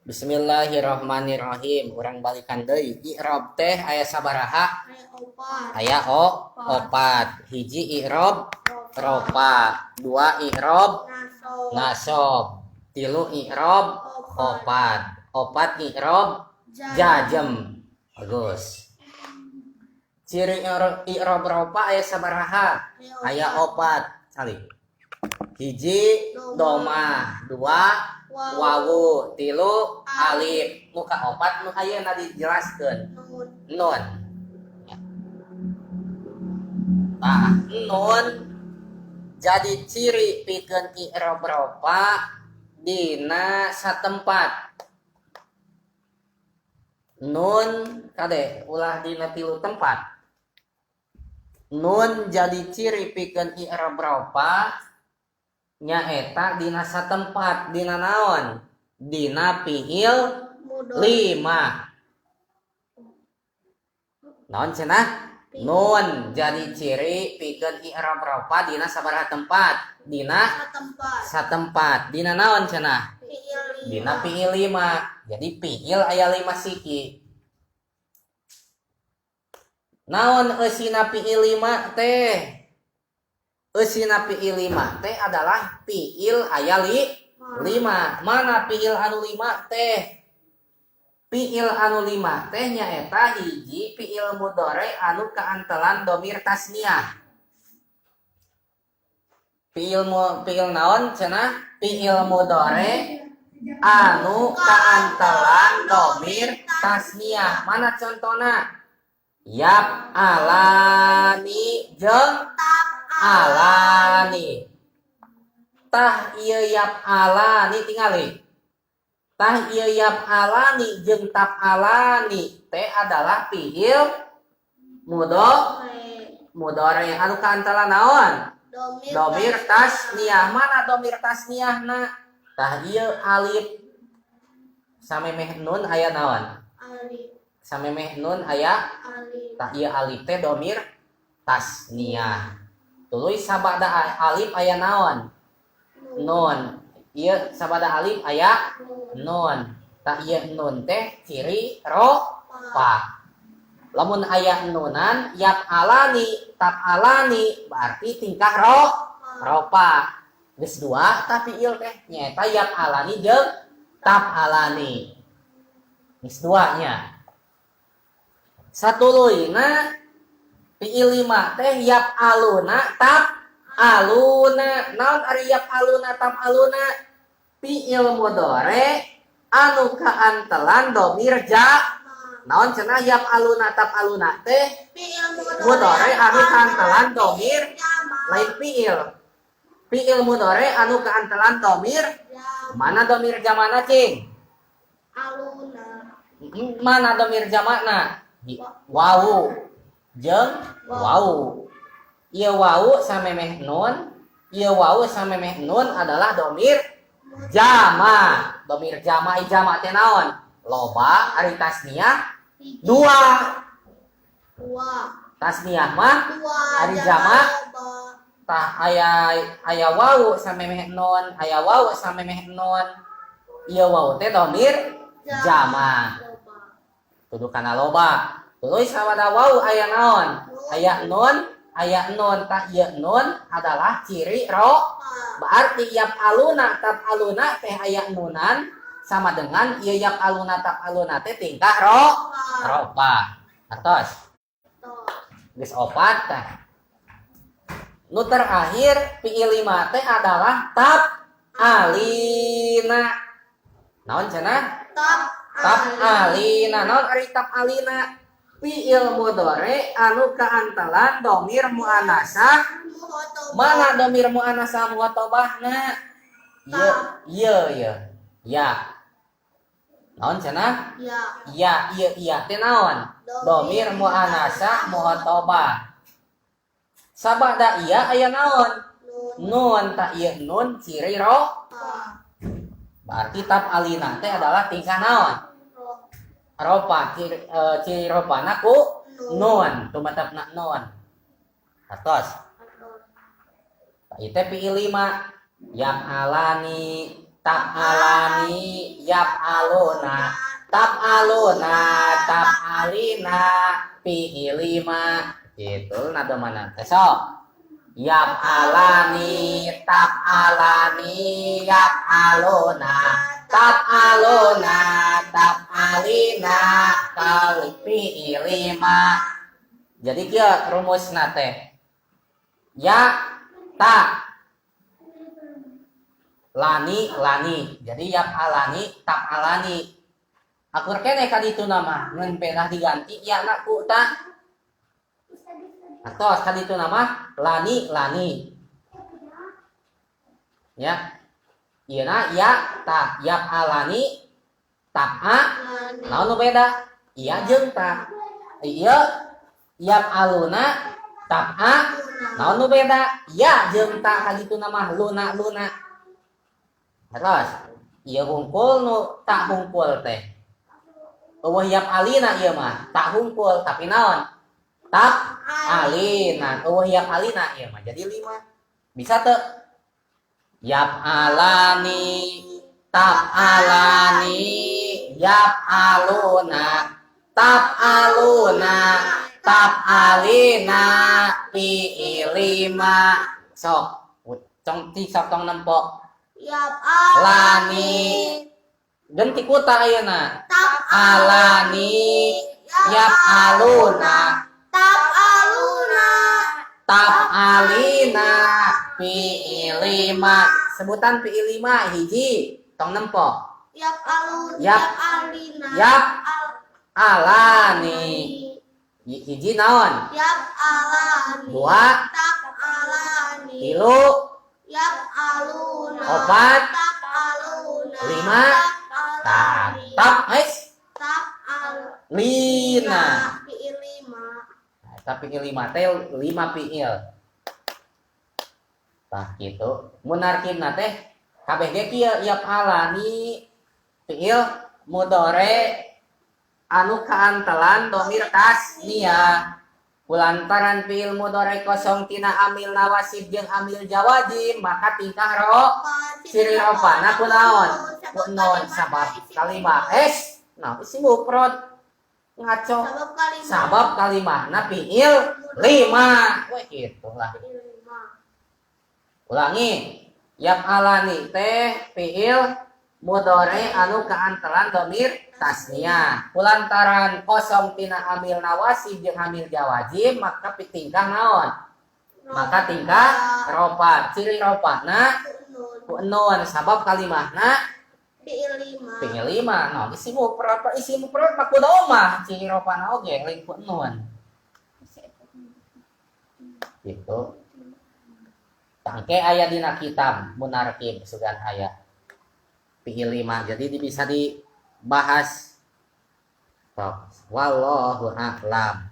Bismillahirrahmanirrahim. Urang balikan deui. I'rob teh aya sabaraha? Aya opat. Aya opat. Hiji i'rob rofa, dua i'rob Nasob. Nasob, tilu i'rob opat, opat i'rob jajem. Bagus. Ciri i'rob rofa aya sabaraha? Aya opat. Calik. Hiji domah, dua wawu, tilu alif. Nu kaopat nu ayeuna dijelaskeun. Nun. Nun. Tah, nun jadi ciri pikeun i'rob rofa dina satempat. Nun kade ulah dina tilu tempat. Nun jadi ciri pikeun i'rob rofa nyaeta dina satempat, dina naon? Dina fiil Mudhari. Lima. Naon cenah? Nun jadi ciri pikeun i'rob rofa dina sabaraha tempat? Dina Satempat. Satempat. Dina naon cenah? Fiil lima. Dina fiil lima. Jadi fiil aya lima siki. Naon eusina fiil lima teh? Eusina fiil lima teh adalah fiil aya lima. Mana fiil anu lima teh? Fiil anu lima teh nyaeta hiji fiil mudhari anu kaantelan domir tasniah. Fiil naon cenah? Fiil mudhari anu kaantelan domir tasniah. Mana contona? Yaf'alani jeung alani. Tah ieu yaf'alani tingali. Tah ieu yaf'alani jeung taf'alani teh adalah fiil mudhari anu kaantelan naon? Domir, Domir tasniah. Mana domir tasniahna? Tah ieu alif samemeh nun aya naon? Alif. Samemeh nun aya Alif. Tah ieu alif teh domir tasniah. Tuluy sabada alif aya naon? Nun. Ieu sabada alif aya Nun. Nun. Tah ieu nun teh ciri rofa. Lamun aya nunan yaf'alani taf'alani berarti tingkah rofa. Geus dua tah fiil teh nyaeta yaf'alani jeung taf'alani. Geus dua nya. Satuluyna fiil lima teh yaf'aluna taf'aluna. Naon ari yaf'aluna taf'aluna? Fiil mudhari anu kaantelan domir ja. Naon cenah yaf'aluna taf'aluna teh? Fiil mudhari anu kaantelan domir jama. Lain fiil. Fiil mudhari anu kaantelan domir Jama. Mana domir jamana, cing? Aluna. Mana domir jamana? Wawu jeung wawu. Ieu wawu samemeh nun, ieu wawu samemeh nun adalah domir jama. Domir jama, i jama teh naon? Loba, ari tasniah Hiji. Dua. Dua. Tasniah mah Dua. Ari jama. Loba. Tah aya aya wawu samemeh nun, aya wawu samemeh nun. Ieu wawu teh domir jama. Loba. Tuduh kana loba. Tuluy sabada wawu aya naon? Aya nun, aya nun. Tah ieu nun adalah ciri ro. Berarti yaf'aluna taf'aluna teh aya nunan sama dengan ieu yaf'aluna taf'aluna teh tingkah rofa. Atos. Geus opat tah. Nu terakhir fiil lima teh adalah taf'alina. Naon cenah? Tap. Taf'alina. Naon ari taf'alina? Fiil mudhari anu kaantelan domir muannasah. Mukhotobah. Mana domir muannasah mukhotobahna? Ieu ieu ieu. Ya. Naon cenah? Ya. Ya, ieu iya teh naon? Domir muannasah mukhotobah. Sabada iya aya naon? Nun. Nun. Tah ieu nun ciri ro. Pa. Berarti taf'alina teh adalah tingkah naon? Ro. Rofa, ciri rofana ku nun, tumatapna nun. Atos. Atos. Tah ieu teh fiil lima. Yaf'alani Taf'alani, yaf'aluna, taf'aluna, taf'alina, fi'il lima. Gitu nada mana teh, sok. Yaf'alani, taf'alani, yaf'aluna, taf'aluna, taf'alina, kali fi'il lima. Jadi kieu rumusna teh. Ya, ta, lani, lani. Jadi yaf'alani, taf'alani. Akur keneh ka ditu nama, ngan pedah diganti ya na ku ta. Atos ka ditu nama lani, lani. Ya. Ieu na ya ta, yaf'alani, taf'a, naon nu beda? Iya jeung ta. Ieu yaf'aluna, taf'a, naon nu beda? Ya jeung ta ka ditu nama luna, luna. Terus ieu hungkul nu ta hungkul teh. Euweuh yaf'alina ieu mah, ta hungkul tapi naon? Taf'alina. Euweuh yaf'alina ieu mah. Jadi lima. Bisa teu? Yaf'alani, taf'alani, yaf'aluna, taf'aluna, taf'alina, fi'il lima. Sok, cong ti sok tong nempo. Yaf'alani. Lani. Ganti ku ta ayeuna. Taf'alani. Alani, yaf'aluna, Taf'aluna. Taf'alina, fi'il lima. Sebutan fi'il lima hiji, tong nempo. Yaf'alun. Yap. Yaf'alina. Yap. Alani. Hiji naon? Yaf'alani. Dua. Taf'alani. Tilu. Yaf'aluna. Opat. Taf'aluna. Lima. Tah, Taf'alani. tap, es, Taf'al. lina. Fi'il lima. Nah, tapi lima teh lima fi'il. Tah gitu. Mun narkibna teh kabeh ge kieu, yaf'alani fi'il mudhari anu kaantelan domir tasniyah. Kulantaran fi'il mudhari kosong tina amil nawasib jeung amil jawazim, maka tingkah ro ciri ropana ku naon? Ku nun, sabab kalimah es nah isim mufrad ngaco. Sabab kalimah. Sabab kalimahna fi'il lima we, gitu lah. Fi'il lima. Ulangi, yaf'alani teh fi'il mudhari anu kaantelan domir tasniyah. Kulantaran kosong tina amil nawasib jeung amil jawazim, maka tingkah naon? Maka tingkah ropa. Ciri ropana Nun. Ku nun, sabab kalimahna Fi'il lima. Fi'il lima. Nah, isim mufrad, isim mufrad mah kudu mah ciri ropana oge lain ku nun. Gitu. Tangke aya dina kitab munarkib sugan aya fi'il lima. Jadi bisa dibahas. Sok, wallahu a'lam.